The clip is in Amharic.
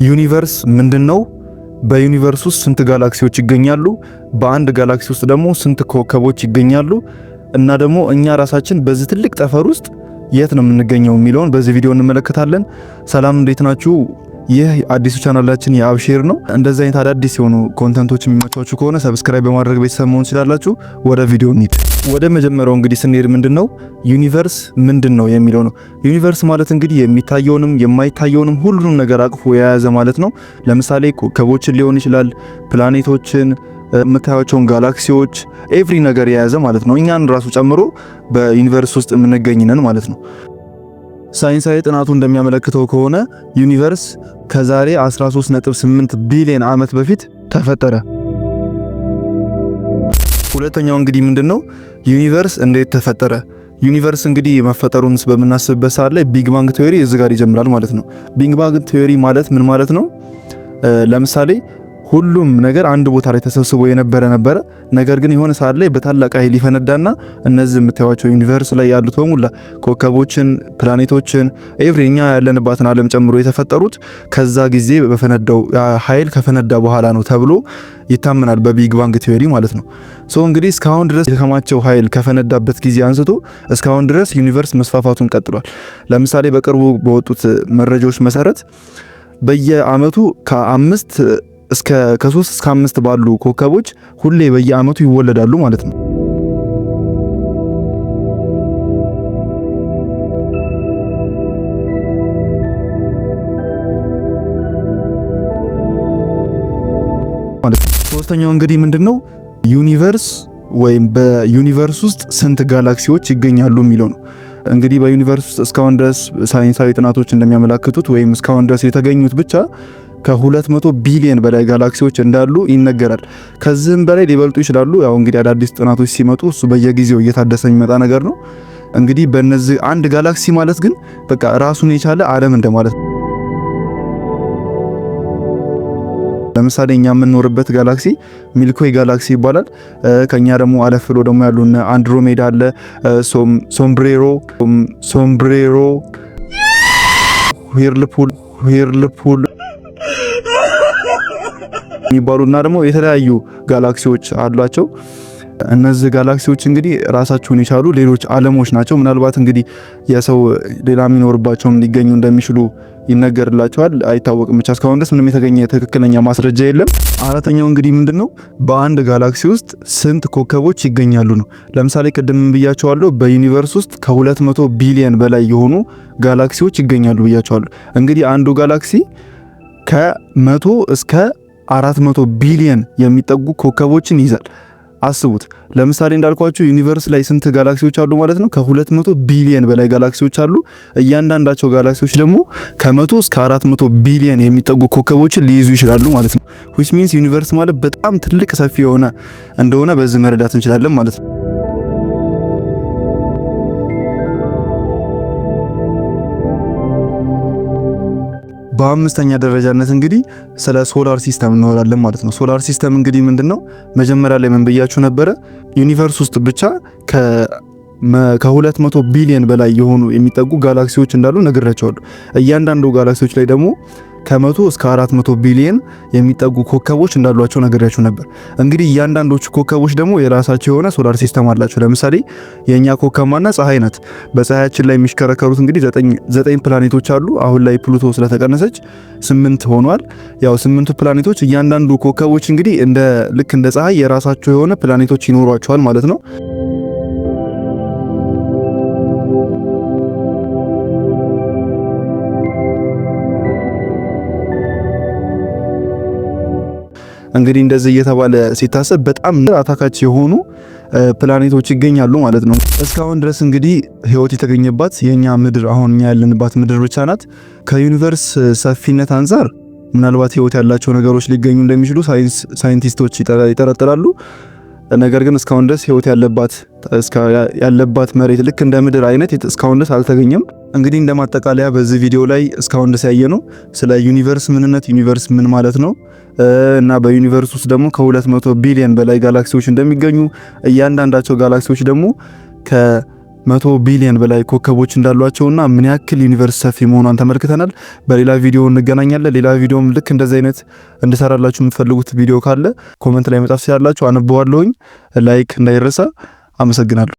Universe ምንድን ነው? በ universe ውስጥ ስንት ጋላክሲዎች ይገኛሉ? በአንድ ጋላክሲ ውስጥ ደግሞ ስንት ኮከቦች ይገኛሉ? እና ደግሞ እኛ ራሳችን በዚህ ትልቅ ጠፈር ውስጥ የት ነው የምንገኘው የሚለውን በዚህ ቪዲዮ እንመለከታለን። ሰላም፣ እንዴት ናችሁ? ይህ አዲሱ ቻናላችን የአብሼር ነው። እንደዚህ አይነት አዳዲስ የሆኑ content ኦች የሚመቿችሁ ከሆነ subscribe በማድረግ ቤተሰብ መሆን ትችላላችሁ። ወደ ቪዲዮ እንሂድ። ወደ መጀመሪያው እንግዲህ ስንሄድ ምንድነው universe ምንድን ነው የሚለው ነው። Universe ማለት እንግዲህ የሚታየውንም የማይታየውንም ሁሉንም ነገር አቅፎ የያዘ ማለት ነው። ለምሳሌ ኮከቦችን ሊሆን ይችላል፣ ፕላኔቶችን፣ የምታዩቸውን ጋላክሲዎች፣ every ነገር የያዘ ማለት ነው። እኛን ራሱ ጨምሮ በ universe ውስጥ የምንገኝ ነን ማለት ነው። ሳይንሳዊ ጥናቱ እንደሚያመለክተው ከሆነ universe ከዛሬ 13.8 ቢሊዮን ዓመት በፊት ተፈጠረ። ሁለተኛው እንግዲህ ምንድነው universe እንዴት ተፈጠረ? Universe እንግዲህ መፈጠሩን በምናስብበት ሰዓት ላይ Big Bang theory እዚህ ጋር ይጀምራል ማለት ነው። Big Bang theory ማለት ምን ማለት ነው? ለምሳሌ ሁሉም ነገር አንድ ቦታ ላይ ተሰብስቦ የነበረ ነበረ። ነገር ግን የሆነ ሰዓት ላይ በታላቅ ኃይል ይፈነዳና እነዚህ የምታዩቸው universe ላይ ያሉት በሙላ ኮከቦችን፣ ፕላኔቶችን፣ every እኛ ያለንባትን ዓለም ጨምሮ የተፈጠሩት ከዛ ጊዜ በፈነዳው ኃይል ከፈነዳ በኋላ ነው ተብሎ ይታመናል በ Big Bang theory ማለት ነው። So እንግዲህ እስካሁን ድረስ የተከማቸው ኃይል ከፈነዳበት ጊዜ አንስቶ እስካሁን ድረስ universe መስፋፋቱን ቀጥሏል። ለምሳሌ በቅርቡ በወጡት መረጃዎች መሰረት በየአመቱ ከአምስት እስከ ከ3 እስከ 5 ባሉ ኮከቦች ሁሌ በየአመቱ ይወለዳሉ ማለት ነው። ማለት ነው። ሶስተኛው እንግዲህ ምንድነው universe ወይም በ universe ውስጥ ስንት ጋላክሲዎች ይገኛሉ የሚለው ነው። እንግዲህ በ universe ውስጥ እስካሁን ድረስ ሳይንሳዊ ጥናቶች እንደሚያመላክቱት ወይም እስካሁን ድረስ የተገኙት ብቻ ከ200 ቢሊዮን በላይ ጋላክሲዎች እንዳሉ ይነገራል። ከዚህም በላይ ሊበልጡ ይችላሉ። ያው እንግዲህ አዳዲስ ጥናቶች ሲመጡ እሱ በየጊዜው እየታደሰ የሚመጣ ነገር ነው። እንግዲህ በእነዚህ አንድ ጋላክሲ ማለት ግን በቃ ራሱን የቻለ ዓለም እንደማለት ነው። ለምሳሌ እኛ የምንኖርበት ጋላክሲ Milky Way galaxy ይባላል። ከኛ ደግሞ አለፍ ብሎ ደግሞ ያሉ አንድሮሜዳ አለ፣ ሶምብሬሮ፣ Whirlpool የሚባሉና ደግሞ የተለያዩ ጋላክሲዎች አሏቸው። እነዚህ ጋላክሲዎች እንግዲህ ራሳቸውን የቻሉ ሌሎች ዓለሞች ናቸው። ምናልባት እንግዲህ የሰው ሌላ የሚኖርባቸውም ሊገኙ እንደሚችሉ ይነገርላቸዋል። አይታወቅም። ብቻ እስካሁን ድረስ ምንም የተገኘ ትክክለኛ ማስረጃ የለም። አራተኛው እንግዲህ ምንድነው በአንድ ጋላክሲ ውስጥ ስንት ኮከቦች ይገኛሉ ነው። ለምሳሌ ቅድም ብያቸዋለሁ፣ በ universe ውስጥ ከ200 ቢሊዮን በላይ የሆኑ ጋላክሲዎች ይገኛሉ ብያቸዋለሁ። እንግዲህ አንዱ ጋላክሲ ከ100 እስከ 400 ቢሊዮን የሚጠጉ ኮከቦችን ይይዛል። አስቡት። ለምሳሌ እንዳልኳችሁ universe ላይ ስንት ጋላክሲዎች አሉ ማለት ነው? ከ200 ቢሊዮን በላይ ጋላክሲዎች አሉ። እያንዳንዳቸው ጋላክሲዎች ደግሞ ከ100 እስከ 400 ቢሊዮን የሚጠጉ ኮከቦችን ሊይዙ ይችላሉ ማለት ነው። Which means universe ማለት በጣም ትልቅ ሰፊ የሆነ እንደሆነ በዚህ መረዳት እንችላለን ማለት ነው። በአምስተኛ ደረጃነት እንግዲህ ስለ solar system እናወራለን ማለት ነው። Solar system እንግዲህ ምንድነው? መጀመሪያ ላይ ምን ብያችሁ ነበረ? Universe ውስጥ ብቻ ከ200 ቢሊዮን በላይ የሆኑ የሚጠጉ ጋላክሲዎች እንዳሉ ነግሬያችኋለሁ። እያንዳንዱ ጋላክሲዎች ላይ ደግሞ ከ100 እስከ 400 ቢሊዮን የሚጠጉ ኮከቦች እንዳሏቸው ነግሬያችሁ ነበር። እንግዲህ እያንዳንዶቹ ኮከቦች ደግሞ የራሳቸው የሆነ solar system አላቸው። ለምሳሌ የኛ ኮከብ ማና ፀሐይ ናት። በፀሐያችን ላይ የሚሽከረከሩት እንግዲህ ዘጠኝ ፕላኔቶች አሉ። አሁን ላይ ፕሉቶ ስለተቀነሰች 8 ሆኗል። ያው 8ቱ ፕላኔቶች እያንዳንዱ ኮከቦች እንግዲህ እንደ ልክ እንደ ፀሐይ የራሳቸው የሆነ ፕላኔቶች ይኖሯቸዋል ማለት ነው። እንግዲህ እንደዚህ እየተባለ ሲታሰብ በጣም አታካች የሆኑ ፕላኔቶች ይገኛሉ ማለት ነው። እስካሁን ድረስ እንግዲህ ህይወት የተገኘባት የኛ ምድር አሁን እኛ ያለንባት ምድር ብቻ ናት። ከ universe ሰፊነት አንፃር ምናልባት ህይወት ያላቸው ነገሮች ሊገኙ እንደሚችሉ ሳይንቲስቶች ይጠረጥራሉ። ነገር ግን እስካሁን ድረስ ህይወት ያለባት መሬት ልክ እንደ ምድር አይነት እስካሁን ድረስ አልተገኘም። እንግዲህ እንደ ማጠቃለያ በዚህ ቪዲዮ ላይ እስካሁን ድረስ ያየነው ስለ universe ምንነት፣ universe ምን ማለት ነው እና በ universe ውስጥ ደግሞ ከ200 ቢሊዮን በላይ ጋላክሲዎች እንደሚገኙ፣ እያንዳንዳቸው ጋላክሲዎች ደግሞ 100 ቢሊዮን በላይ ኮከቦች እንዳሏቸውና ምን ያክል universe ሰፊ መሆኗን ተመልክተናል። በሌላ ቪዲዮ እንገናኛለን። ሌላ ቪዲዮም ልክ እንደዚህ አይነት እንድሰራላችሁ የምትፈልጉት ቪዲዮ ካለ comment ላይ መጻፍ ትችላላችሁ፣ አነበዋለሁኝ። Like እንዳይረሳ። አመሰግናለሁ።